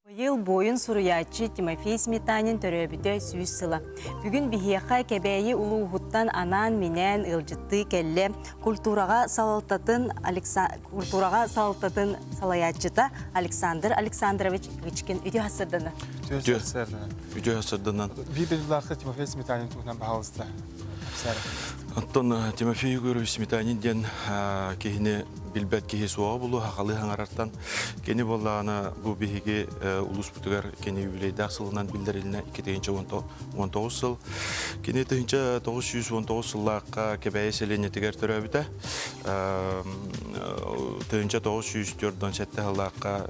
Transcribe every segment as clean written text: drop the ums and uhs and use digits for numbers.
Быйыл буойун суруйааччы Тимофей Сметанин төрөөбүтэ 100 сыла. Бүгүн биһиэхэ Кэбээйи улууһуттан анаан-минээн ыалдьыттыы кэллэ культураҕа салалтатын культураҕа салалтатын салайааччыта Александр Александрович Кычкин. Үтүө сарсыарданан. Үтүө сарсыарданан. Үтүө сарсыарданан. Биир дойдулаахта Тимофей Сметанин туһунан баһаалыста. Оттон Тимофей Егорович Сметанин диэн киһини билбэт киһи суоҕа булуо хахалыы хаҥарартан кини буоллаҕына бу биһиги улууспутугар кини юбилейдаах сылынан биллэрилинэ 2019 сыл. Кини 1919 сыллаахха Кэбээйи сэлиэнньэтигэр төрөөбүтэ. 1947 сыллаахха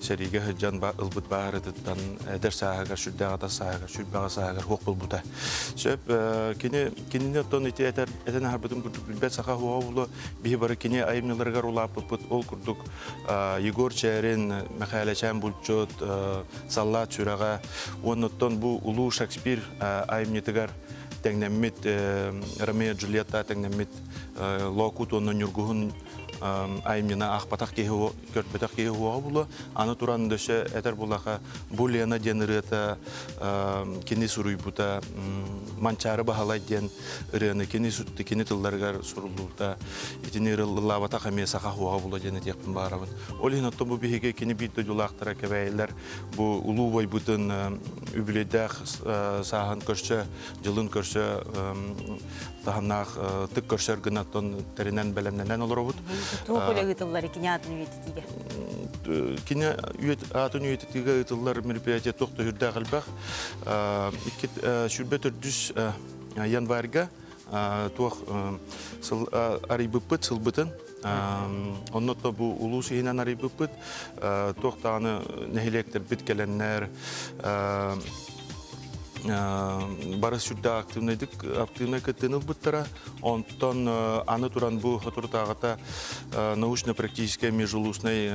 сэриигэ сылдьан ылбыт бааһырытыттан эдэр сааһыгар сүрдээх атас сааһыгар сүрбэҕэ сааһыгар суох буолбута. Сөп кини кинини оттон ити этэр этэн аһарбытым курдук билбэт саха уоҕа буолуо биһи бары кини айымньыларыгар улааппыппыт ол курдук Егор Чээрин, Мэхээлэчээн Булчут, Саллаат сүрэҕэ уонна оттон бу улуу Шекспир айымньытыгар тэҥнэммит Ромео Джульетта тэҥнэммит Лоокут уонна Ньургуһун айымньыны аахпатах киһи көрбөтөх киһи уоҕа булуо. Аны туран дөссө этэр булаха бу Лена диэн ырыата кини суруйбута Манчаары Баһылай диэн ырыаны кини кини тылларыгар суруллубута итини ырыллаабатах эмиэ саха уоҕа була диэн этиэхпин баарабын. Ол иһин оттон бу биһиги кини биир дойдулаахтара кэбээйилэр бу улуу убайбытын үбүлүөйдээх сааһын көрсө дьылын көрсө таһымнаах тык көрсөр гына тэринэн бэлэмнэнэн олоробут. Туох үлэ ыытыллар кини аатын үйэтитиигэ? Кини аатын үйэтитиигэ ыытыллар мероприятие туох да үрдээх элбэх. Икки сүүрбэ төрдүс январьга туох сыл арыйбыппыт сылбытын онно то бу улуус иһинэн арыйбыппыт туох даҕаны нэһилиэктэрбит кэлэннэр бары сүрдээх активнайдык активнай кыттыыны ылбыттара. Онтон аны туран бу соторутааҕыта научно-практическая межулусной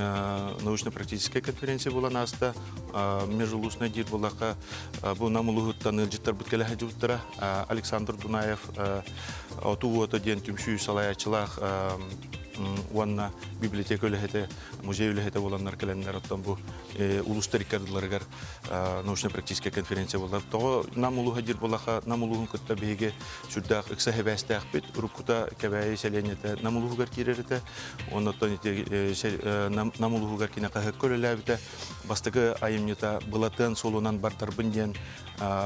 научно-практическая конференция буолан ааста. Межулусной диир буоллахха бу Нам улууһуттан ыалдьыттарбыт кэлэ сылдьыбыттара. Александр Дунаев Отуу уота диэн түмсүү салайааччылаах уонна библиотека үлэһитэ, музей үлэһитэ буоланнар кэлэннэр оттон бу улуустар икки ардыларыгар научно-практическая конференция буолар. Тоҕо Нам улууһа диир буоллахха, Нам улууһун кытта биһиги сүрдээх ыкса сибээстээхпит. Уруккута Кэбээйи сэлиэнньэтэ Нам улууһугар киирэр этэ. Оннуттан ити Нам улууһугар кини хаһыакка үлэлээбитэ. Бастакы айымньыта Былатыан суолунан бардарбын диэн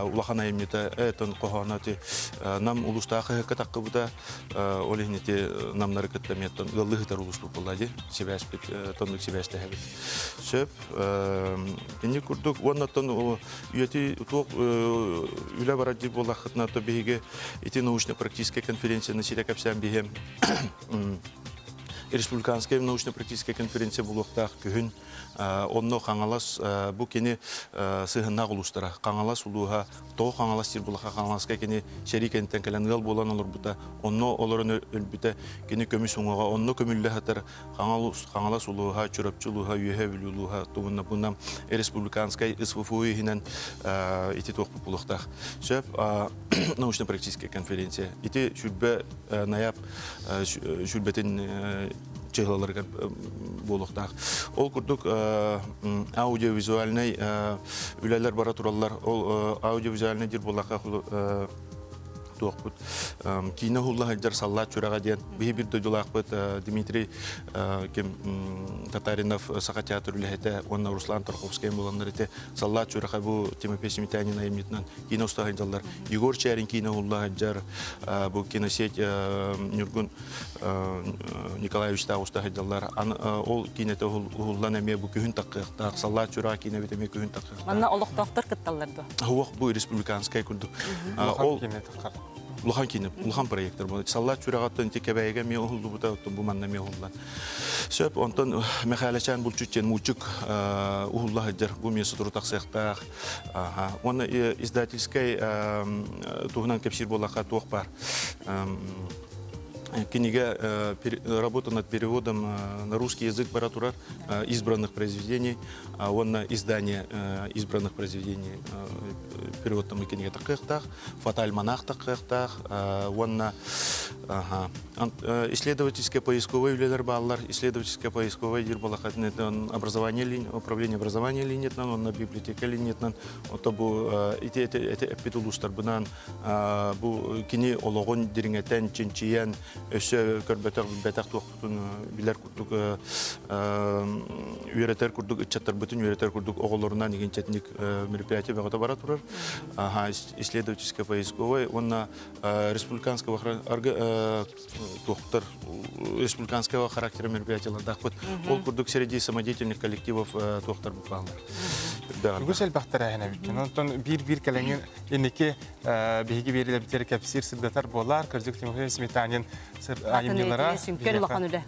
улахан айымньыта этон хоһооно ити Нам улуустаах хаһыакка таххыбыта. Ол иһин ити намнары кытта миэттэн ыаллыы сытар улууспут буолла дии. Сибээспит тоннук сибээстэһэбит. Сөп. Инни курдук уонна оттон үйэти туох үлэ барар диир буоллаххытына то биһиги ити научно-практическая конференцияны ситэ кэпсээн биһиэм республиканская научно-практическая конференция буолуохтаах күһүн онно Хаҥалас бу кини сыһыннаах улуустара Хаҥалас улууһа тоҕо Хаҥалас диир булаха Хаҥаласка кини сэрии кэнниттэн кэлэн ыал буолан олорбута онно олорон өлбүтэ кини көмүс уҥуоҕа онно көмүллэ сытар Хаҥалас улууһа, Чурапчы улууһа, Үөһээ Бүлүү улууһа тугунна бунна республиканскай СВФУ иһинэн ити туохпут булуохтаах. Сөп научно-практическая конференция. Ити сүрбэ нояб сүрбэтин чыһылаларыгар буолуохтаах. Ол курдук аудиовизуальнай үлэлэр бара тураллар. Ол аудиовизуальнай диир буоллахха туохпут киинэ уһулла сылдьар саллаат сүрэҕэ диэн биһи бир дойдулаахпыт Дмитрий ким Татаринов Саха театр үлэһитэ уонна Руслан Тарковскай буоланнар ити саллаат сүрэҕэ бу Тимофей Сметанин айымньытынан киинэ уста сылдьаллар Егор Чээрин киинэ уһулла сылдьар бу киносеть Ньургун Николаевичтаах уста сылдьаллар ол киинэтэ уһуллан эмиэ бу күһүн таххыахтаах саллаат сүрэҕэ киинэбит эмиэ күһүн таххыахтаах Манна олохтоохтор кытталлар дуо? Суох, бу республиканскай курдук. Ол улахан киинэ, улахан проектор буолар. Саллаат сүрэҕиттэн ити Кэбээйигэ эмиэ уһуллубута, оттон бу манна эмиэ уһуллан. Сөп, онтон Мэхээлэчээн булчут диэн муучук уһулла сылдьар. Бу эмиэ сотору тахсыахтаах. Уонна издательскай туһунан кэпсиир буоллахха туох баар. Кинигэ работа над переводом на русский язык бара турар избранных произведений уонна издание избранных произведений переводтамы кинигэ такыахтаах, фотоальманах такыахтаах уонна исследовательское поисковое үлэлэр бааллар. Исследовательское поисковое диир балахатын образование управление образования линиятынан уонна библиотека линиятынан ото бу ити эппит улуустарбынан бу кини олоҕун дириҥэтэн, чинчийэн, өссө көрбөтөх, билбэтэх туохпутун билэр курдук үөрэтэр курдук ыччаттарбытын үөрэтэр курдук оҕолорунан игинчэтиник мероприятие бөҕөтө бара турар. Исследовательская поисковая уонна республиканского туохтар республиканского характера мероприятиялардаахпыт. Ол курдук среди самодеятельных коллективов туохтар бааллар. Үгүс элбэх тэрээһин эбиккин. Онтон биир-биир кэлэҥин инники биһиги биэрилэбитигэр кэпсиир сырдатар буолар. Кырдьык Тимофей Сметанин айымньылара сүҥкэн улахан үлэ.